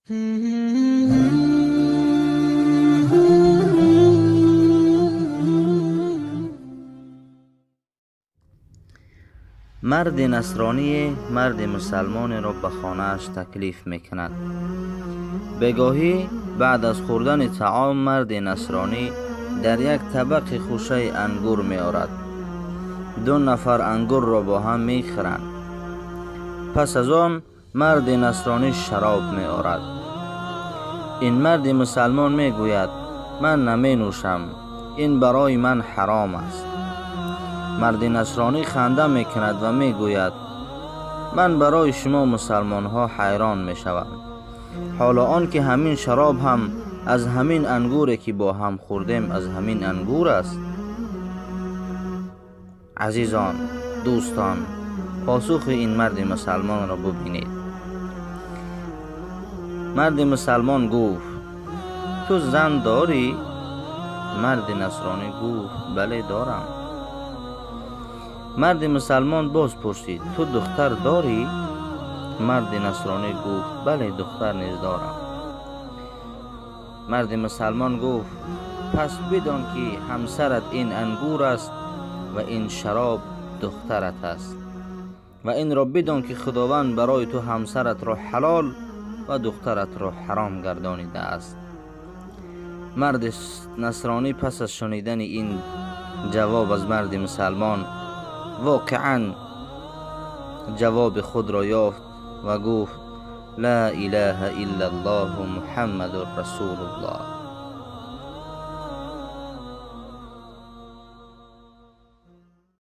Марди насронӣ марди мусалмонеро ба хонааш таклиф мекунад. Бегоҳӣ баъд аз хӯрдани таом марди насронӣ дар як табақи хӯшаи ангур меорад. Ду нафар ангурро бо ҳам мехӯранд. Пас аз он марди насронӣ шароб меорад. Ин марди мусалмон мегӯяд: ман наменӯшам, ин барои ман ҳаром аст. Марди насронӣ ханда мекунад ва мегӯяд: ман барои шумо мусалмонҳо ҳайрон мешавам, ҳоло он ки ҳамин шароб ҳам аз ҳамин ангуре ки бо ҳам хӯрдем аз ҳамин ангур аст. Азизон, дӯстон, посухи ин марди мусалмонро бубинед. Марди мусалмон гуфт: ту зан дорӣ? Марди насронӣ гуфт: бале, дорам. Марди мусалмон боз пурсид: ту духтар дорӣ? Марди насронӣ гуфт: бале, духтар низ дорам. Марди мусалмон гуфт: пас бидон ки ҳамсарат ин ангур аст ва ин шароб духтарат аст, ва инро бидон ки Худованд барои ту ҳамсаратро ҳалол ва духтаратро ҳаром гардонидааст. Марди насронӣ пас аз шунидани ин ҷавоб аз марди мусалмон воқеан ҷавоби худро ёфт ва гуфт: ла илаҳа иллаллоҳу муҳаммадур расулуллоҳ.